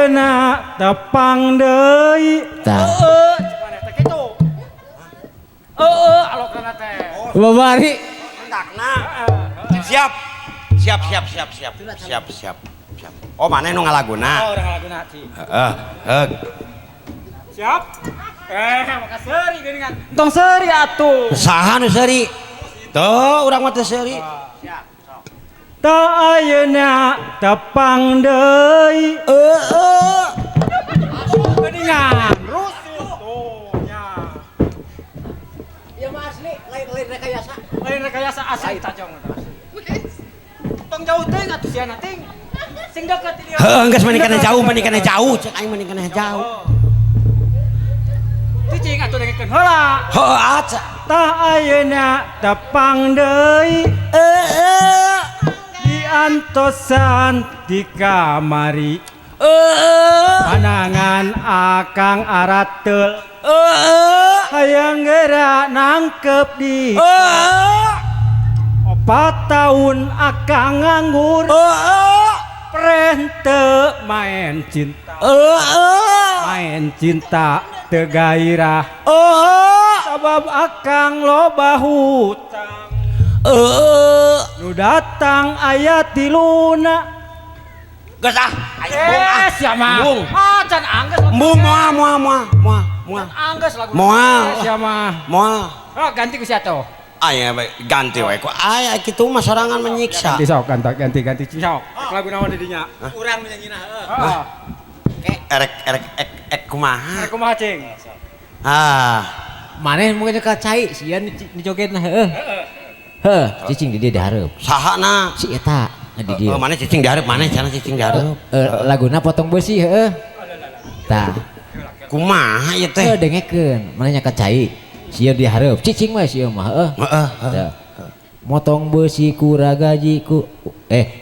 Ayeuna tepang deui. Tah. Heeh, cek maneh teh kitu. Heeh, alokana teh. Babari. Kendangna. Siap. Siap siap siap siap. Siap siap. Siap. Oh, maneh nu ngalaguna? Oh, urang laguna ci. Heeh. Heug. Siap? Eh, maka seuri geuningan. Tong seuri atuh. Saha nu seuri? Tuh, urang mah teu seuri. Ta ayeuna tepang deui. Heeh. Geuningan. Rusuh tuh nya. Ieu mah asli, lain-lain rekayasa. Lain rekayasa asli tajong. Tong jauh teuing atuh siana ting. Sing deket di dieu. Heeh, geus mending kana jauh, mending kana jauh, cek aing mending kana jauh. Cicing atuh dengekeun heula. Heeh, aca. Tah ayeuna tepang deui. Heeh. Diantosan di kamari. Heeh. Panangan akang arateul. Heeh. Hayang geura nangkep di Heeh. 4 tahun akang nganggur. Heeh. Prente main cinta. Heeh. Main cinta teu gairah. Heeh. Sabab akang loba hutang. Heeh. Nu datang aya tiluna. Geus ah, ayo embung ah. Eh, sia mah. Embung. Ah, can anggeus lagu. Embung moal moal moal moal moal. Anggeus lagu. Moal. Eh, sia mah. Moal. Oh, ganti ku sia tuh. Aya bae ganti we ku aya kitu mah sorangan menyiksa. Ganti sok, ganti ganti ganti sok. Lagu naon di dinya? Urang nyanyi heeh. Heeh. Erek erek ek ek kumaha? Erek kumaha cing? Ah, Maneh mungkin ka cai sia nu jogetna heeh. Heuh, cicing di dieu dihareup. Saha na? Si eta di dieu. Oh, mana cicing dihareup, mana cenah cicing dihareup. Laguna potong besi heeh. Tah. Kumaha ieu teh? Heuh, dengekeun, maneh nya ka cai. Sia dihareup, cicing we sia mah heeh. Heeh, heeh. Motong besi ku ragaji ku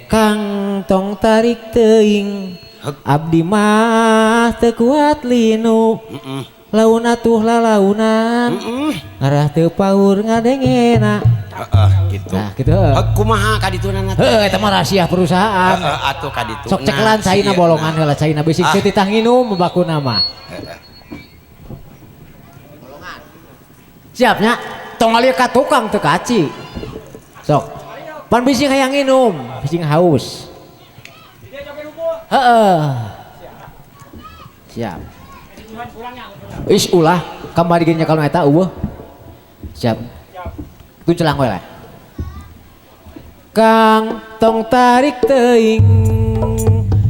Kang tong tarik teuing. Abdi mah teu kuat linu. Laun atuh lalaunan. Ngarah teu paur ngadengena. Heeh, gitu. Nah, gitu heeh. Heuh, kumaha ka dituna teh? Heeh, eta mah rahasia perusahaan. Heeh, atuh ka dituna. Sok cekelan caina bolongan heula caina bisi teu titah nginum bakuna mah. Bolongan. Siap nya? Tong ngalieu ka tukang teu kaci. Sok. Pan bisi hayang nginum, bisi haus. Heeh. Siap. Is ulah kamari ge nyekel eta eueuh. Siap. Itu celang we lah. Kang tong tarik teuing,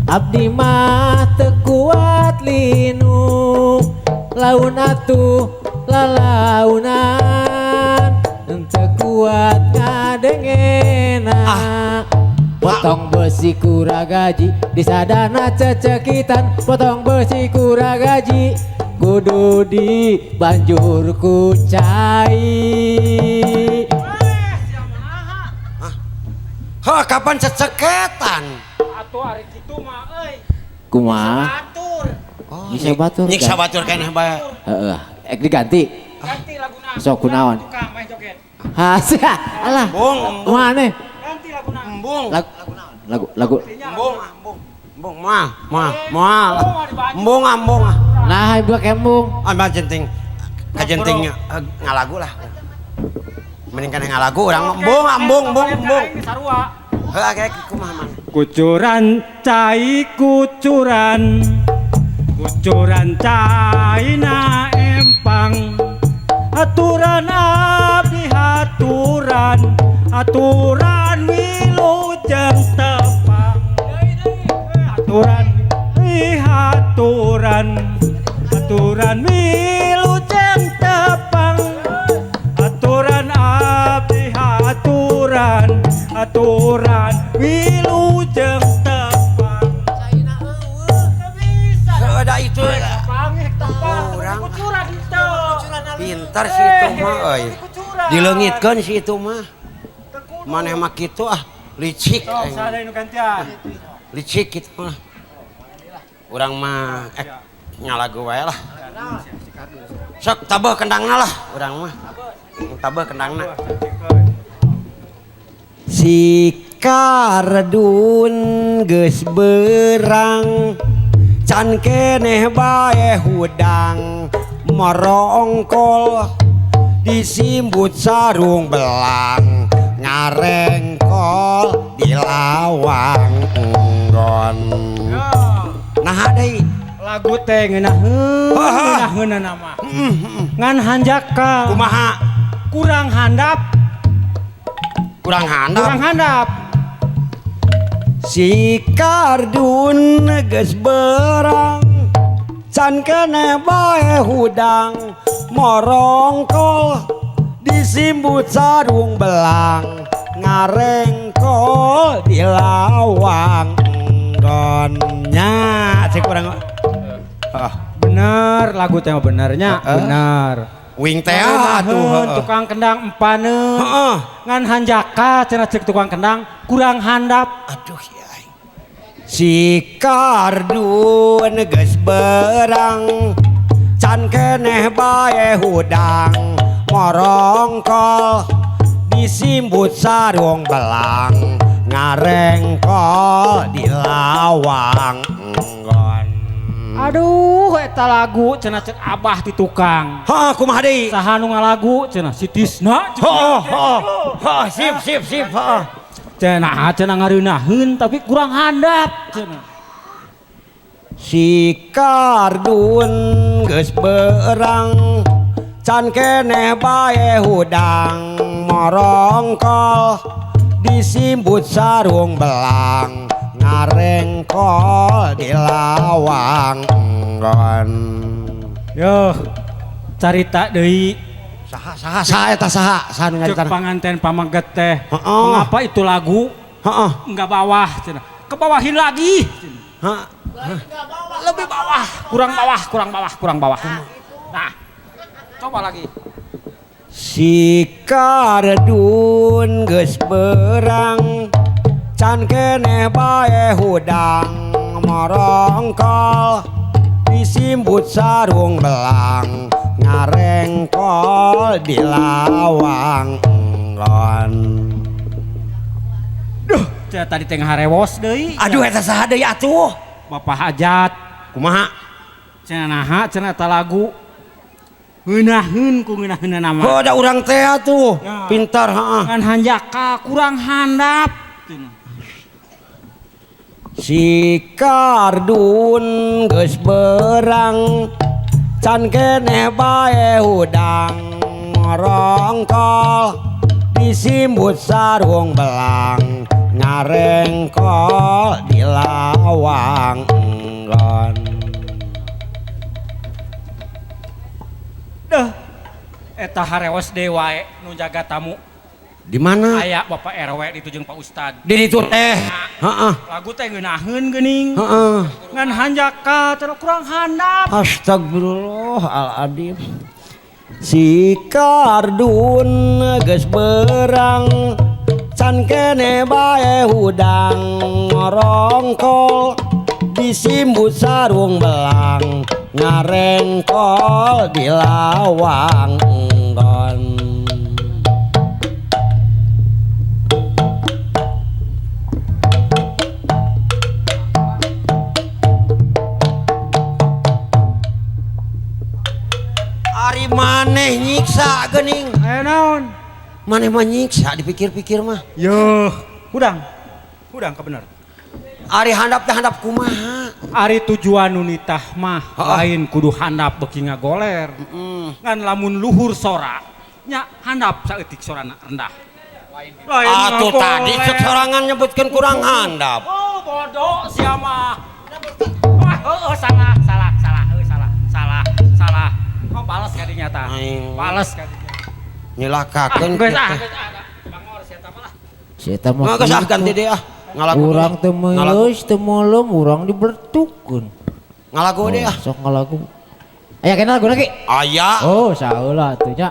abdi mah teu kuat linu. Laun atuh lalaunan, teu kuat ngadengena. Potong besi kuragaji disadana cecekitan, potong besi kuragaji kudu di banjur ku cai. Hah, kapan ceceketan? Atuh ari kitu mah euy. Kumaha? Batur. Oh, Nyiksa batur. Nyiksa batur keneh bae. Heeh, ek diganti. Ganti laguna. Sok kunaon? Tukang main joget. Hah, alah. Embung, embung. Maneh? Ganti laguna. Embung. Lagu lagu lagu. Embung, embung. Embung moal, moal, moal. Embung, embung. Nah, ibu kembung. Ah, jenting. Kajenting ngalagu lah. Mending kana ngalagu urang embung, embung, embung, embung. Heuh, kayak kumaha mana? Kucuran cai kucuran. Kucuran cai na empang. Aturan abdi haturan, aturan wilujeng tepang. Aturan haturan, aturan wilujeng tepang. Aturan abdi haturan, aturan wilujeng tepang. Ada itu Urang kucuran itu. Pintar sih itu mah euy. Dileungitkeun si itu mah. Maneh mah kitu ah, licik. Sok sada nu gantian. Licik kitu mah. Urang mah ngalagu wae lah. Sok tabeuh kendangna lah urang mah. Tabeuh kendangna. Si kardun geus berang. Can keneh bae hudang morongkol disimbut sarung belang ngarengkol di lawang enggon. Nah deui lagu teh ngeunaheun ngeunaheunna mah. Ngan hanjakal. Kumaha? Kurang handap. Kurang handap. Kurang handap. Si Kardun geus berang can keneh bae hudang morongkol disimbut sarung belang ngarengkol di lawang enggon. Nya cek urang. Bener lagu teh mah benernya, bener. Wing teh atuh tukang kendang empaneun. Ngan hanjaka cenah cek tukang kendang kurang handap. Aduh ya aing. Si Kardun geus berang can keneh bae hudang morongkol disimbut sarung belang ngarengkol di lawang enggon. Aduh eta lagu cenah cek abah ti tukang. Hah kumaha deui? Saha nu ngalagu cenah si Tisna. Heeh heeh sip sip sip heeh. Cenah cenah ngareunaheun tapi kurang handap cenah. Si Kardun geus berang can keneh bae hudang morongkol disimbut sarung belang ngarengkol di lawang enggon. Yo carita deui. Saha saha saha eta saha saha nu nyarita panganten pameget teh. Mengapa itu lagu? Heeh. Enggak bawah cenah. Kebawahin lagi. Heeh. Lebih bawah, kurang bawah, kurang bawah, kurang bawah. Nah, coba lagi. Si Kardun geus berang can keneh bae hudang morongkol disimbut sarung belang ngarengkol di lawang enggon. Duh, cenah tadi teh ngaharewos deui. Aduh eta saha deui atuh? Bapak Hajat. Kumaha? Cenah naha cenah eta lagu ngeunaheun ku ngeunaheunna mah. Oh da urang teh atuh. Ya. Pintar heeh. Ngan hanjaka kurang handap. Si Kardun geus berang can keneh bae hudang morongkol disimbut sarung belang ngarengkol di lawang enggon. Duh, eta harewos deui wae nu jaga tamu. Di mana? Aya Bapak RW ditu jeung Pak Ustad. Di ditu teh. Heeh. Lagu teh ngeunaheun geuning. Heeh. Ngan hanjaka cenah kurang handap. Astagfirullahaladzim. Si Kardun geus berang can keneh bae hudang ngorongkol disimbut sarung belang ngarengkol di lawang enggon. Ari maneh nyiksa geuning. Aya naon? Maneh mah nyiksa dipikir-pikir mah. Yuh, hudang. Hudang kebener. Ari handap teh handap kumaha? Ari tujuan nu nitah mah lain kudu handap beuki ngagoler. Ngan lamun luhur sora nya handap saeutik sorana rendah. Lain atuh tadi cek sorangan nyebutkeun kurang handap. Oh, bodoh sia mah. Wah, heueuh salah, salah, salah, heueuh salah, salah, salah. Kok balas kadinya tah? Balas kadinya. Nyilakakeun geus ah, geus ah. Bangor sia mah lah. Sia mah. Geus ah ganti deui ah. Ngalagu urang teu meulus teu melem urang dibertukeun. Ngalagu deui ah. Sok ngalagu. Aya kena laguna ki? Aya. Oh, saheula atuh nya.